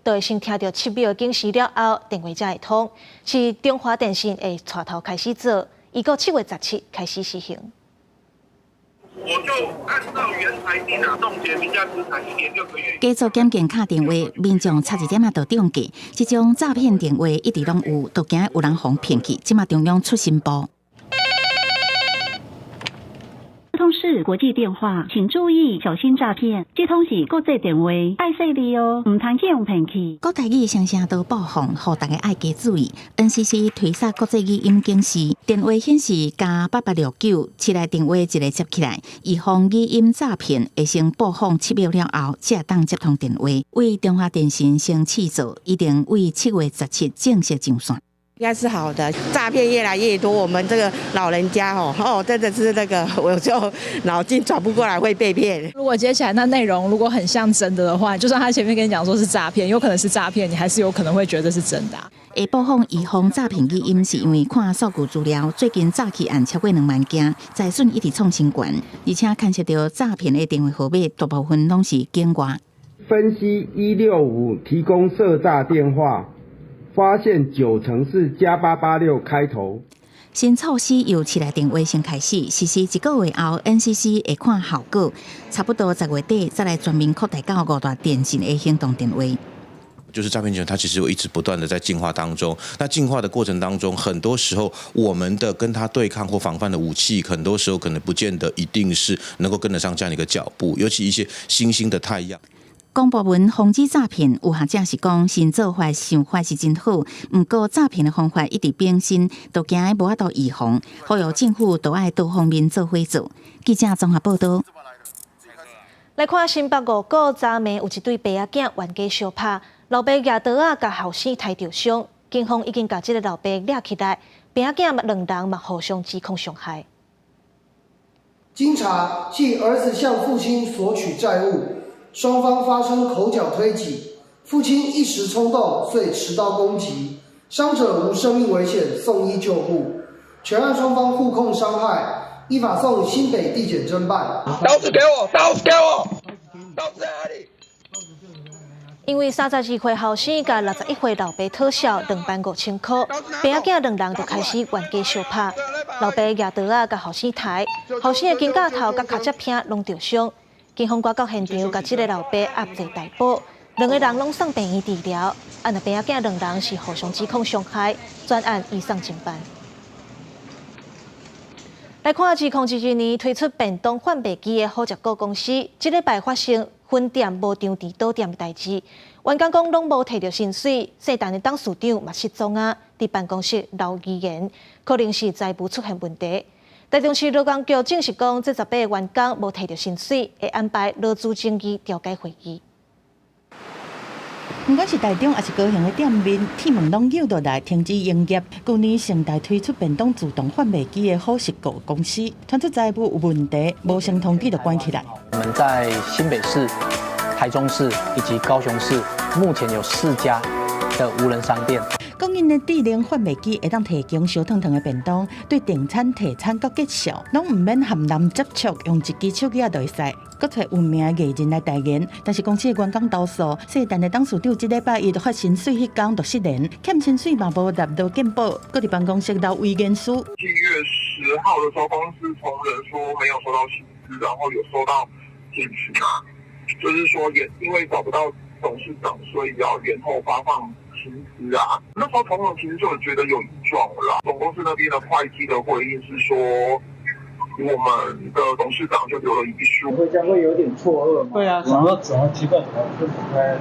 就會先聽著7秒的警示了後，電話才會通。是中華電信會帶頭開始做，預告7月17開始實行。我就按照原裁定啊，凍結名下資產1年6個月。繼續檢驗敲電話，民眾插一點仔就中計。這種詐騙電話一直攏有，都驚有人予騙去。這馬中央出新步。這通是國際電話，請注意小心詐騙。這通是國際電話，愛細膩哦，毋通去予騙去。國台語聲聲都播放，予大家愛加注意。NCC 推捒國際語音警示，電話顯示+8869，市內電話一个接起來，預防語音詐騙，會先播放7秒了後，才會當接通電話。為中華電信先試做，一定為7月17正式上線。應該是好的，詐騙越來越多，我們這個老人家哦哦，真的是那個，我就腦筋轉不過來，會被騙。如果接起來那內容如果很像真的的話，就算他前面跟你講說是詐騙，有可能是詐騙，你還是有可能會覺得是真的。會播放預防詐騙語音，是因為看數據資料，最近詐欺案超過2萬件，災損一直創新高，而且牽涉著詐騙的電話號碼，大部分攏是境外。分析165提供涉詐電話。發現9成是+886開頭。新措施由市內電話先開始實施，一個月後，NCC 會看效果，差不多10月底再來全面擴大到五大電信的行動電話。就是詐騙集團，它其實會一直不斷的在進化當中。那進化的過程當中，很多時候我們的跟他對抗或防範的武器，很多時候可能不見得一定是能夠跟得上這樣一個腳步。尤其一些新興的態樣。公布文防止詐騙，有學者是講新做法想法是真好，毋過詐騙的方法一直變新，都驚無法度預防，呼籲政府都愛多方面做伙做。記者綜合報道。來看新北五股昨暝有一對爸仔囝冤家相拍，老爸舉刀仔共後生刣著傷，警方已經共這个老爸掠起來，爸仔囝兩人嘛互相指控傷害。經查，係兒子向父親索取債務，雙方發生口角推擠，父親一時衝動，遂持刀攻擊，傷者無生命危險，送醫救護。全案雙方互控傷害。依法送新北地檢偵辦。刀子給我，刀子給我，刀子在哪裡？因為32歲後生共61歲老爸討數25,000箍，爸仔囝兩人就開始冤家相拍。老爸舉刀仔共後生刣，後生的肩胛頭佮跤脊骿攏著傷。警方趕到現場，共這个老爸押坐逮捕，兩个人攏送病院治療。啊，若爸仔囝兩人是互相指控傷害，全案移送偵辦。來看，2022年推出便當販賣機的好食果公司，這禮拜發生分店無張匙倒店的代誌，員工講攏無提著薪水，世陳的董事長嘛失蹤啊，佇辦公室留遺言，可能是財務出現問題。台中市勞工局證實講，這18個員工無提著薪水，會安排勞資爭議調解會議。毋管是台中抑是高雄的店面，鐵門攏扭落來，停止營業。舊年盛大推出便當自動販賣機的好食果公司，傳出財務有問題，無先通知就關起來。我們在新北市、台中市以及高雄市，目前有四家的無人商店。講𪜶的智能販賣機會當提供燒燙燙的便當，對訂餐、提餐閣結數，攏毋免和人接觸，用一支手機仔就會使。閣揣有名的藝人來代言，但是公司的員工投訴，世陳的董事長這禮拜一就發薪水彼工就失聯，欠薪水嘛無納勞健保，閣佇辦公室留遺言書。7月10號的時候，公司同仁說沒有收到薪資，然後有收到簡訊啊，就是說也因為找不到董事長，所以要延後發放薪資啊。那時候同仁其實就覺得有異狀了啦。總公司那邊的會計的回應是說，我們的董事長就留了遺書。會這樣會有點錯愕嗎？對啊，想說怎麼奇怪，怎麼就不開？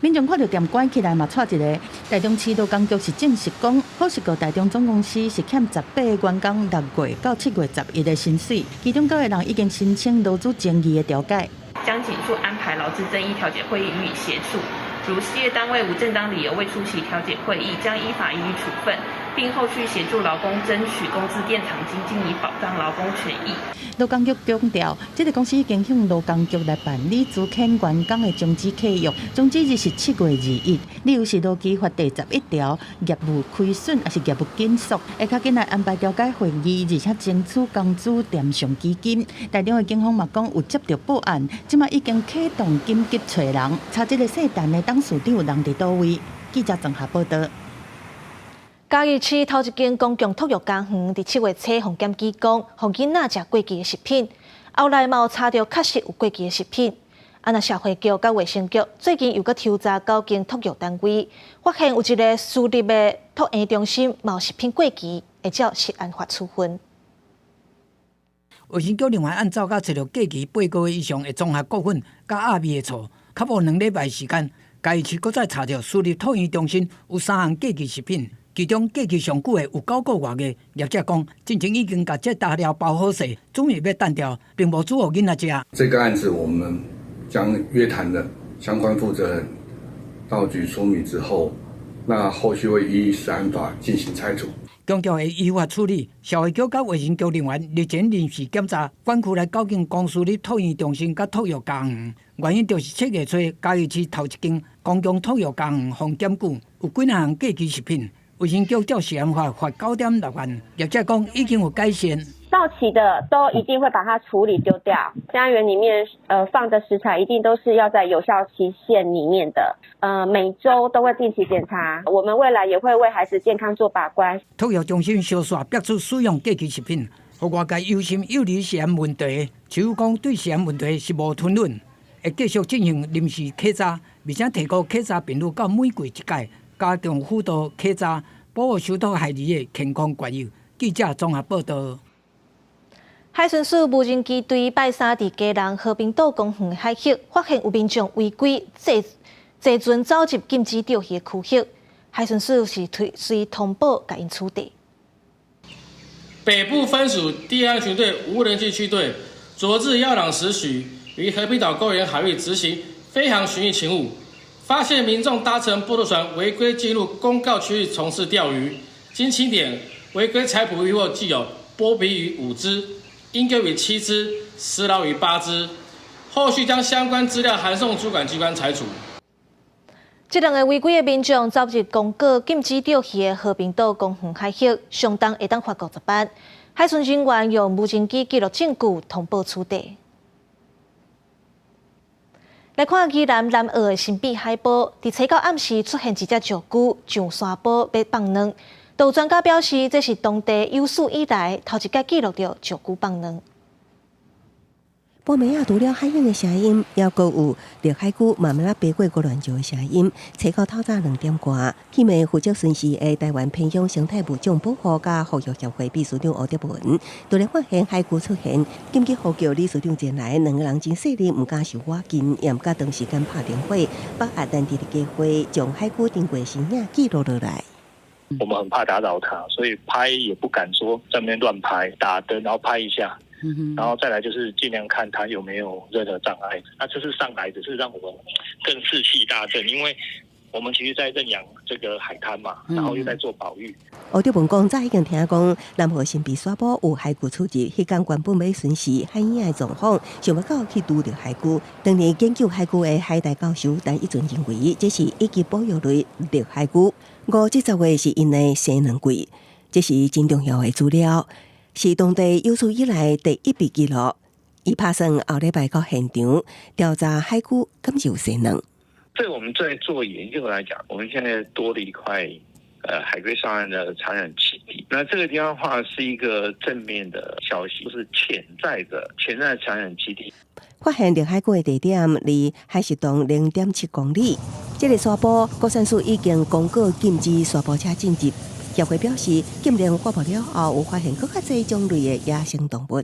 民眾看著店關起來嘛，掣一个。台中市勞工局是證實講，好食果台中總公司是欠18個員工6月到7月11的薪水，其中九個人已經申請勞資爭議的調解。將緊速安排勞資爭議調解會議予以協助。如事業單位無正當理由未出席調解會議，將依法予以處分，並後續協助勞工爭取工資墊償金，盡以保障勞工權益。勞工局強調，這个公司已經向勞工局來辦理資遣員工的終止契約，終止日是7月21。理由是勞基法第11條業務虧損抑是業務緊縮，會較緊來安排調解會議，而且爭取工資墊償基金。台中的警方嘛講有接著報案，這馬已經啟動緊急揣人，查這个世陳的董事長人佇佗位。記者綜合報道。嘉義市頭一間公共托育家園，佇7月初予檢舉講，予囡仔食過期的食品，後來嘛有查著確實有過期的食品。啊，若社會局佮衛生局最近又閣抽查九間托育單位，發現有一个私立的托嬰中心嘛有食品過期，會照食安法處分。衛生局人員按照佮揣著過期8個月以上的綜合穀粉佮鴨味的醋，較無2禮拜時間，嘉義市閣再查著私立托嬰中心有三項過期食品。其中過期上久的有9個外的業者講，進前已經共這大料包好勢，準備欲擲掉，並無煮予囡仔食。這個案子我們將約談了相關負責人到局說明之後，那後續會依食安法進行拆除。強調會依法處理。社會局佮衛生局人員日前臨時檢查管區內九間公私立托嬰中心佮托育家園，原因就是7月初嘉義市頭一間公共托育家園予檢舉有幾若項過期食品。衛生局照食安法罰9.6萬，業者講已經有改善。到期的都一定會把它處理丟掉。家園裡面放的食材一定都是要在有效期限裡面的，每週都會定期檢查。我們未來也會為孩子健康做把關。托育中心相續逼出使用過期食品，予外界憂心幼兒食安問題。市府講對食安問題是無吞忍，會繼續進行臨時稽查，而且提高檢查頻率到每季一擺，加強輔導檢查，保護受託孩兒的健康權益。記者綜合報導。海巡署無人機隊拜三佇基隆和平島公園海域，發現有民眾違規坐坐船走入禁止釣魚的區域，海巡署是推隨通報共𪜶處理。北部分署第二巡隊無人機區隊，昨日要朗時許於和平島公園海域執行飛航巡弋勤務，發現民眾搭乘波多船違規進入公告區域從事釣魚，經清點違規採捕漁獲計有波比魚5隻、鸚哥魚7隻、石撈魚8隻，後續將相關資料函送主管機關裁處。這兩個違規的民眾走入公告禁止釣魚的和平島公園海域，相當會當罰50萬。海巡人員用無人機記錄證據，通報處理。來看宜蘭南澳的神秘海埔，佇初九暗時出現一隻石龜上山坡欲放卵。有專家表示，這是當地有史以來頭一擺記錄著石龜放卵。半暝仔，除了海湧的聲音，猶閣有綠海龜慢慢仔飛過鵝鑾橋的聲音。初九透早2點外，彼暝負責巡視的臺灣偏鄉生態物種保護佮復育協會秘書長吳德文，突然發現海龜出現，緊急呼叫理事長前來，兩個人真細膩，毋敢受倚近，也毋敢長時間拍電話，把握難得的機會，將海龜經過身影記錄落來。我們很怕打擾它，所以拍也不敢說在那邊亂拍，打燈然後拍一下。然後再來就是盡量看它有沒有任何障礙。那這次上來只是讓我們更士氣大振，因為我們其實在認養這個海灘嘛，然後又在做保育。吳德文講，早已經聽講南澳神秘沙坡有海龜出入，彼工原本欲巡視海湧的狀況，想欲到去拄著海龜。當年研究海龜的海大教授陳一尊認為，這是一級保育類綠海龜。5至10月是𪜶的生卵季，這是真重要的資料。是當地有史以來第一筆記錄。伊拍算後禮拜到現場調查海龜敢是有生卵。對我們在做研究來講，我們現在多了一塊海龜上岸的產卵基地。那這個地方的話是一個正面的消息，就是潛在產卵基地。發現綠海龜的地點離海蝕洞0.7公里。這個沙坡國山署已經公告禁止沙坡車進入。協會表示，禁令發布了後，有發現閣較濟種類的野生動物。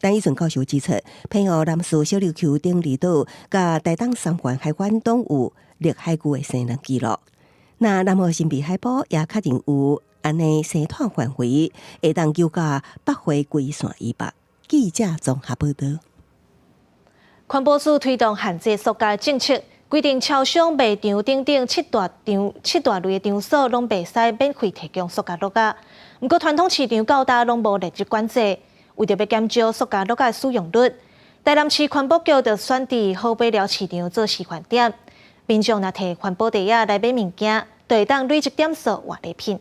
陳以順教授指出，澎湖南勢小琉球等離島，佮台東三環海灣攏有綠海龜的生卵記錄。那南澳神秘海埔也確認有按呢生態範圍，會當救到北回歸線以北。記者綜合報導。環保署推動限制塑膠政策，規定超商、賣場等等七大類的場所，攏袂使免費提供塑膠轆仔。毋過傳統市場到今攏無列入管制，為著欲減少塑膠轆仔的使用率，台南市環保局就選佇好買寮市場做示範點，民眾若提環保袋仔來買物件，就會當累積點數換禮品。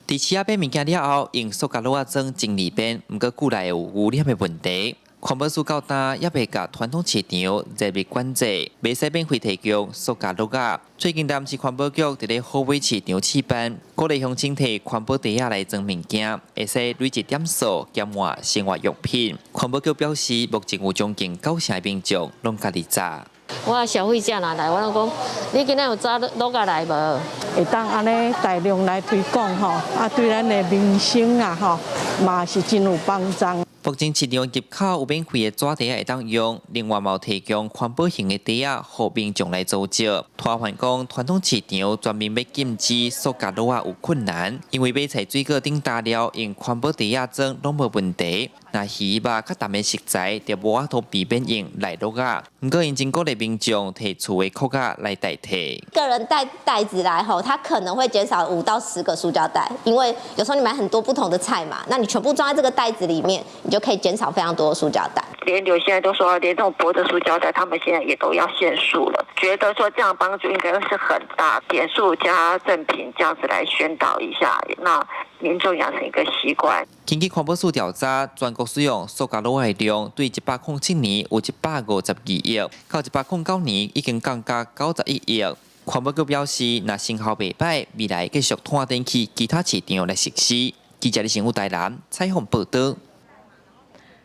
佇市仔買物件了後，用塑膠轆仔裝真利便，毋過久來會有污染的問題。環保署到今猶未共傳統市場列入管制，袂使免費提供塑膠轆仔。最近台南市環保局佇咧好買市場試辦，鼓勵鄉親提環保袋仔來裝物件，會使累積點數減換生活用品。環保局表示，目前有將近九成的民眾攏家己紮。我消費者若來，我攏講，你今仔有紮轆仔來無？會當按呢大量來推廣吼，啊對咱的民生啊吼，嘛是真有幫助。目前市場入口有免費的紙袋仔會當用，另外嘛有提供環保型的袋仔，予民眾來租借。拖環講，傳統市場全面欲禁止塑膠轆仔有困難，因為買菜水果等雜料用環保袋仔裝攏無問題。若魚肉較重的食材，就無法度避免用內轆仔。毋過𪜶真鼓勵民眾提厝的殼仔來代替。一個人帶袋子來吼，他可能會減少5到10個塑膠袋，因為有時候你買很多不同的菜嘛，那你全部裝在這個袋子裡面，你就可以減少非常多的塑膠袋。連有些人都說，連這種薄的塑膠袋，他們現在也都要限塑了。覺得說這樣幫助應該是很大，點數加贈品這樣子來宣導一下，那民眾養成一個習慣。根據環保署調查，全國使用塑膠轆仔的量對107年有152億，到109年已經降到91億。環保局表示，若成效袂䆀，未來繼續拓展去其他市場來實施。記者李成武台南採訪報導。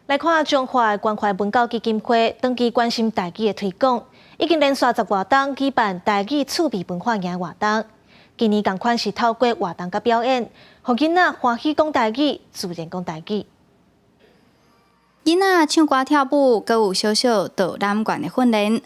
來看彰化的關懷文教基金會，長期關心台語的推廣，已經連續十外冬舉辦台語趣味文化營活動。今年仝款是透過活動佮表演，予囡仔歡喜講台語，自然講台語。囡仔唱歌跳舞，閣有小小導覽員的訓練。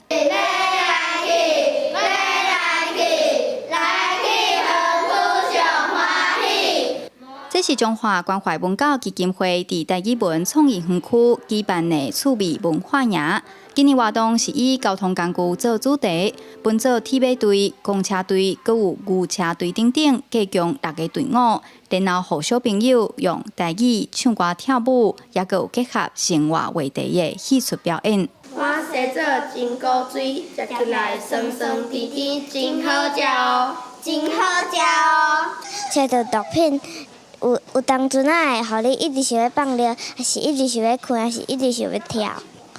這是中華關懷文教基金會佇台語文創意園區舉辦的趣味文化營。今年活動是以交通工具做主題，分做鐵馬隊、公車隊，閣有牛車隊等等，計共六个隊伍，然後予小朋友用台語唱歌跳舞，也閣有結合生活話題的戲劇表演。我生做真古錐，食起來酸酸甜甜，真好食哦，真好食哦。揣著毒品。有當陣仔會予你一直想欲放尿，抑是一直想欲睏，抑是一直想欲跳。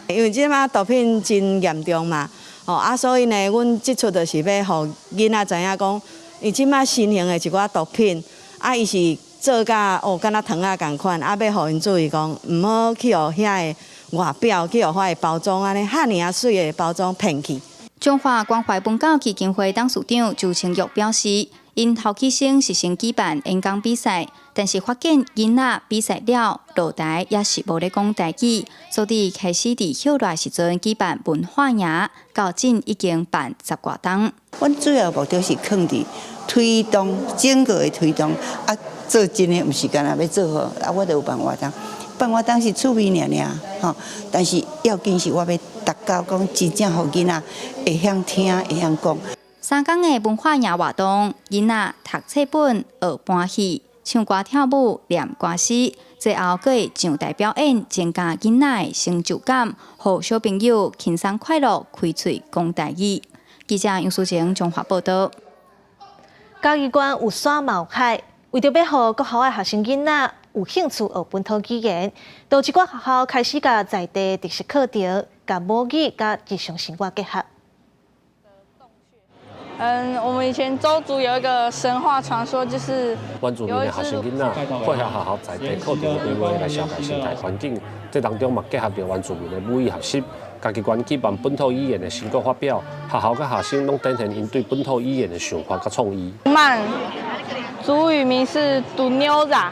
因為這擺毒品真嚴重嘛，吼啊，所以呢，阮這齣就是欲予囡仔知影講，伊這擺新型的一寡毒品，啊，伊是做甲哦，敢若糖仔仝款，啊，欲予𪜶注意講，毋好去予遐个外表，去予遐个包裝按呢，遐爾仔媠的包裝騙去。中華關懷文教基金會董事長周清玉表示，𪜶頭起先是先舉辦演講比賽，但是發現囡仔比賽了落台也是無咧講台語，所以開始佇歇熱時陣舉辦文化營，到今已經辦十外冬。阮主要目的是囥佇推動整個的推動，啊，做真的毋是干焦欲做好，啊，我就有辦活動，辦活動是趣味爾爾，吼，但是要緊是我欲達到講真正予囡仔會曉聽，會曉講。三工的文化營活動，囡仔讀冊本、學搬戲、唱歌跳舞、念歌詩，最後閣會上台表演，增加囡仔的成就感，予小朋友輕鬆快樂，開喙講台語。記者楊淑晴綜合報導。嘉義縣有山嘛有海，為著欲予國校的學生囡仔有興趣學本土語言，就有一寡學校開始共在地特色課程，共母語佮日常生活結合。我們以前鄒族有一個神話傳說，就是原住民的學生囡仔配合學校在地課程的規劃來紹介生態環境，這當中嘛結合著原住民的母語學習，嘉義縣舉辦本土語言的成果發表，學校佮學生攏展現𪜶對本土語言的想法佮創意。曼，族語名是杜妞仔，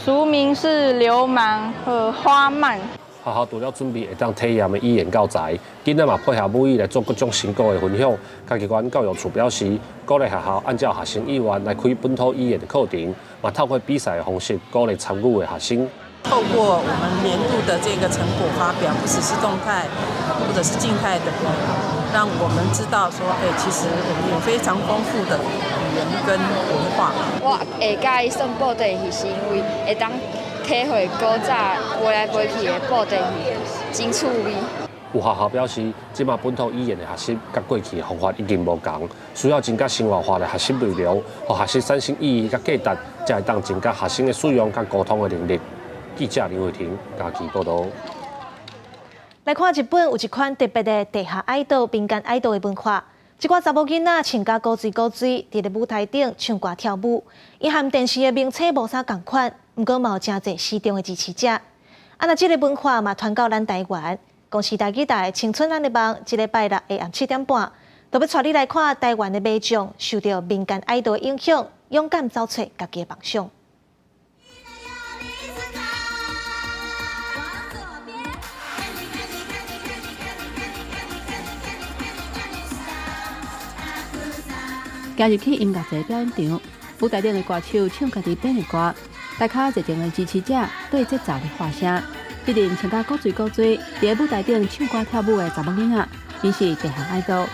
俗名是流氓和花鰻。學校除了準備會當體驗的語言教材，囡仔嘛配合母語來做各種成果的分享。嘉義縣教育處表示，鼓勵學校按照學生意願來開本土語言的課程，嘛透過比賽的方式鼓勵參與的學生。透過我們年度的這個成果發表，不只是動態或者是靜態的，讓我們知道說，其實我們有非常豐富的語言跟文化。我會佮意算布袋戲，是因為會當體會古早飛來飛去的布袋戲，真趣味。有學校表示，這馬本土語言的學習佮過去的方法已經無仝，需要增加生活化的學習內容，予學習產生意義佮價值，才會當增加學生的使用佮溝通的能力。記者林慧婷嘉義報導。來看日本有一款特別的地下愛豆、民間愛豆的文化。這寡查某囡仔穿甲古錐古錐，佇咧舞台頂唱歌跳舞，伊和電視的明星無啥仝款，毋過嘛有誠濟死忠的支持者。啊，若這个文化嘛傳到咱台灣，公視台語台《青春咱的夢》，這禮拜六下暗7點半，就欲帶你來看台灣的民眾受著民間愛豆的影響，勇敢走出家己的夢想。行入去音樂節表演場，舞台頂的歌手唱家己編的歌，台跤熱情的支持者對節奏咧喊聲。彼陣穿甲古錐古錐，佇咧舞台頂唱歌跳舞的查某囡仔，𪜶是地下愛豆。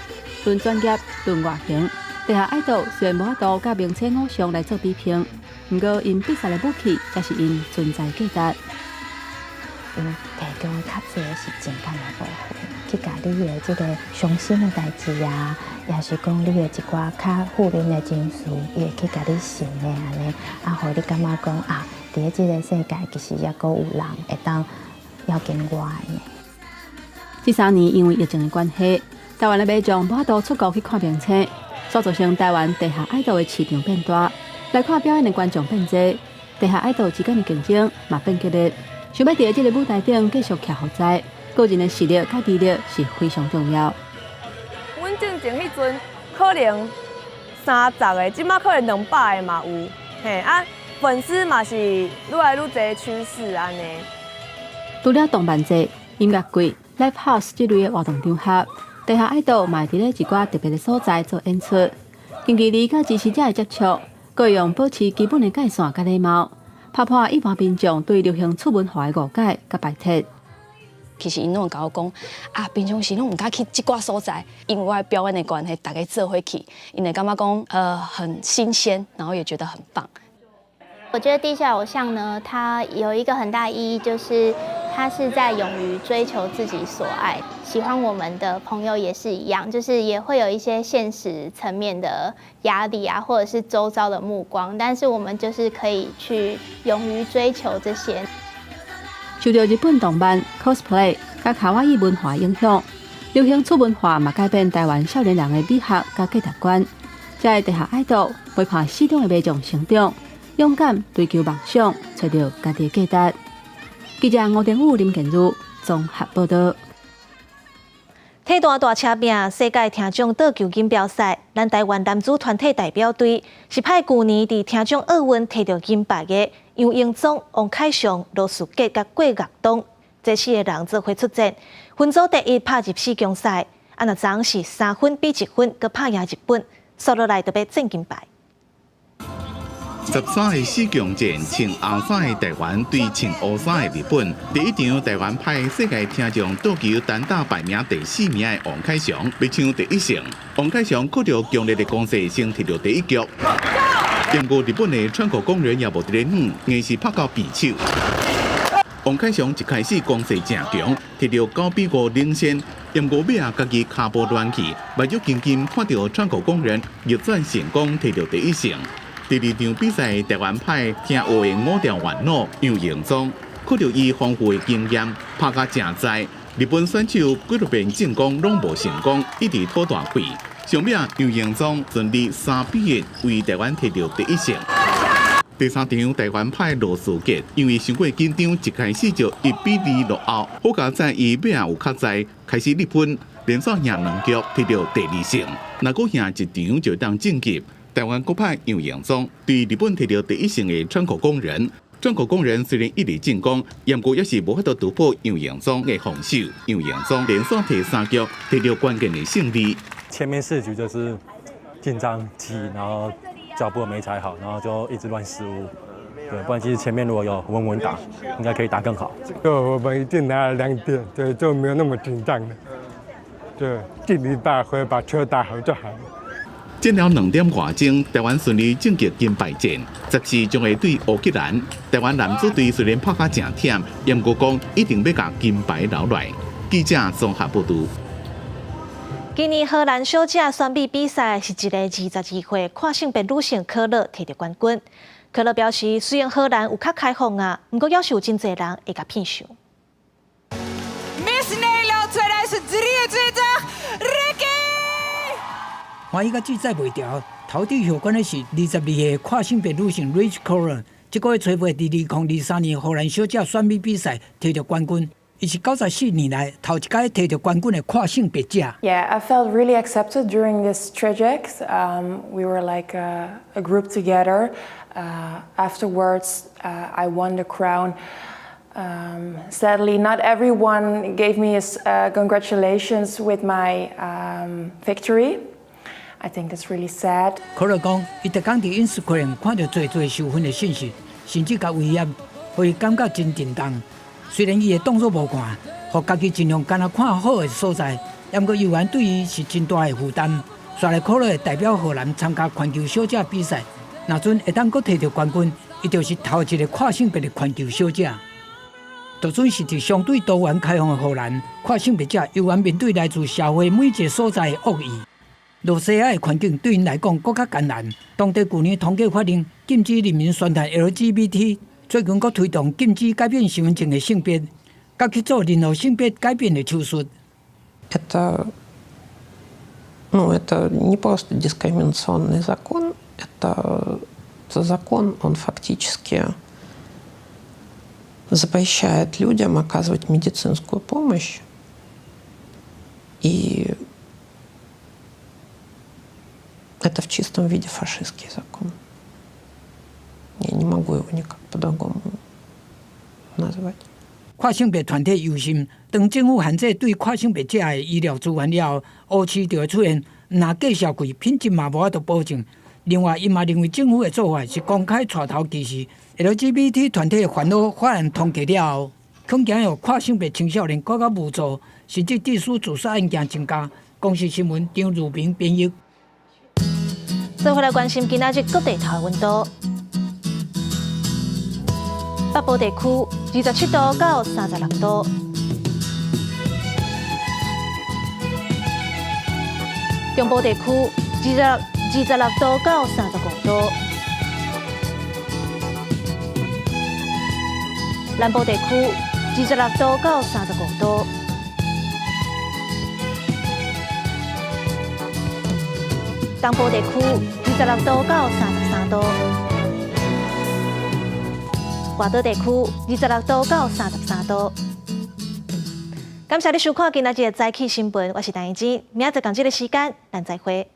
論專業、論外形，地下愛豆雖然無法度佮明星偶像來做比拼，毋過𪜶比賽的武器，才是𪜶存在價值。有提供較濟是情感的部分，去共你的這个傷心的代誌啊，也是講你的一寡較負面的情緒，伊會去共你想的按呢，啊，予你感覺講啊，佇咧這个世界其實猶閣有人會當要緊我的呢。這三年因為疫情的關係，台灣的民眾無法度出國去看明星，所造成台灣地下愛豆的市場變大，來看表演的觀眾變濟，地下愛豆之間的競爭嘛變激烈。想欲佇這个舞台頂繼續徛予在，個人的實力佮魅力是非常重要。阮進前彼陣可能30個，這馬可能200個嘛有，嘿啊，粉絲嘛是愈來愈濟趨勢按呢。除了動漫節、音樂季、live house 這類的活動場合，地下愛豆嘛會佇咧一寡特別的所在做演出，近距離佮支持者的接觸，閣會用保持基本的界線佮禮貌，拍破一般民眾對流行次文化的誤解佮排斥。其實𪜶攏會共我講啊，平常時攏毋敢去這寡所在，因為我的表演的關係，大家做伙去，𪜶會感覺講很新鮮，然後也覺得很棒。我覺得地下偶像呢，它有一個很大意義，就是他是在勇於追求自己所愛。喜歡我們的朋友也是一樣，就是也會有一些現實層面的壓力啊，或者是周遭的目光，但是我們就是可以去勇於追求這些。受著日本動漫、cosplay 佮卡哇伊文化影響，流行次文化嘛改變台灣少年人的美學佮價值觀。這个地下愛豆陪伴死忠的迷眾成長，勇敢追求夢想，揣著家己的價值。記者吳定武、林建如綜合報道。體壇大車拼世界聽障桌球錦標賽，咱台灣男子團體代表隊是派舊年佇聽障奧運提著金牌的楊榮宗、王凱翔、羅樹傑佮郭岳東這四個人做伙出戰，分組第一拍入四強賽，啊若昨是3分比1分，閣拍贏日本，煞落來就欲爭金牌。 13个四強戰，穿紅衫的台灣對穿烏衫的日本。第一場台灣派世界聽障桌球單打排名第四名的王凱翔，欲搶第一勝。王凱翔靠著強烈的攻勢，先提著第一局。毋過日本的川口恭人也無佇咧遠，硬是拍到平手。王凱翔一開始攻勢誠強，提著9比5領先。毋過尾仔家己跤步亂去，目睭金金看著川口恭人逆轉成功，提著第一勝。第二場比賽，台灣派聽烏的五條元老楊榮宗，靠著伊豐富的經驗，拍甲誠在。日本選手幾落遍進攻攏無成功，一直吐大氣。上尾楊榮宗順利3比1為台灣提著第一勝。第三場台灣派羅樹傑，因為傷過緊張，一開始就1比2落後。好佳哉伊尾仔有較在，開始得分，連續贏兩局，提著第二勝。若閣贏一場就當晉級。台灣閣派楊榮宗對日本提著第一勝的川口恭人，川口恭人雖然一直進攻，毋過也是無法度突破楊榮宗的防守。楊榮宗連續提三局，提著關鍵的勝利。前面四局就是緊張急，然後腳步沒踩好，然後就一直亂失誤。對，不然其實前面如果有穩穩打，應該可以打更好。就我們已經拿了2點，對，就沒有那麼緊張了。就盡力發揮，把球打好就好了。戰了2點外鐘，台灣順利晉級金牌戰。14將會對烏克蘭。台灣男子隊雖然拍甲誠忝，毋過講一定欲共金牌留來。記者綜合報導。今年荷蘭小姐選美比賽是一個22歲跨性別女性可樂提著冠軍。可樂表示，雖然荷蘭有較開放啊，毋過猶是有真濟人會共騙受。 Miss Nederland 2023 Ricky。歡喜佮志載袂牢，頭拄予冠的是22歲跨性別女性 Rich Koller，這個月初八佇2023年荷蘭小姐選美比賽提著冠軍，伊是94年來頭一擺提著冠軍的跨性別者。 Yeah, I felt really accepted during this traject. We were like a group together. Afterwards, I won the crown. Sadly, not everyone gave me a congratulations with my victory. I think that's really sad. 可樂講，伊逐工佇 Instagram 看著濟濟受訓的信息，甚至共威脅，予伊感覺真震動。雖然伊的動作無看，予家己盡量敢若看好的所在，毋過猶原對伊是真大的負擔。煞來可樂會代表荷蘭參加環球小姐比賽，若準會當閣提著冠軍，伊就是頭一個跨性別的環球小姐。就準是佇相對多元開放的荷蘭，跨性別者猶原面對來自社會每一個所在的惡意。露西亞的環境對𪜶來講閣較艱難。當地舊年統計發現，禁止人民宣傳 LGBT，最近閣推動禁止改變身份證的性別，佮去做任何性別改變的手術。 Это, ну, это не просто дискриминационный закон, это закон, он фактически запрещает людям оказывать медицинскую помощь и Это в чистом виде фашистский закон. Я не могу его никак по-другому назвать. 跨性別團體憂心，當政府限制對跨性別者的醫療資源了後，烏市就會出現，毋但價數貴，品質嘛無法度保證。另外，伊嘛認為政府的做法是公開帶頭歧視 LGBT 團體的煩惱。法案通過了後，恐驚予跨性別青少年閣較無助，甚至致使自殺案件增加。公視新聞張如明編譯。最後來關心今仔日各地頭溫度。北部地區27度到36度，中部地區26度到35度，南部地區26度到35度，東部地區26度到33度。外島地區26度到33度。感謝你收看今仔日的早起新聞，我是陳怡之，明仔載仝這个時間，咱再會。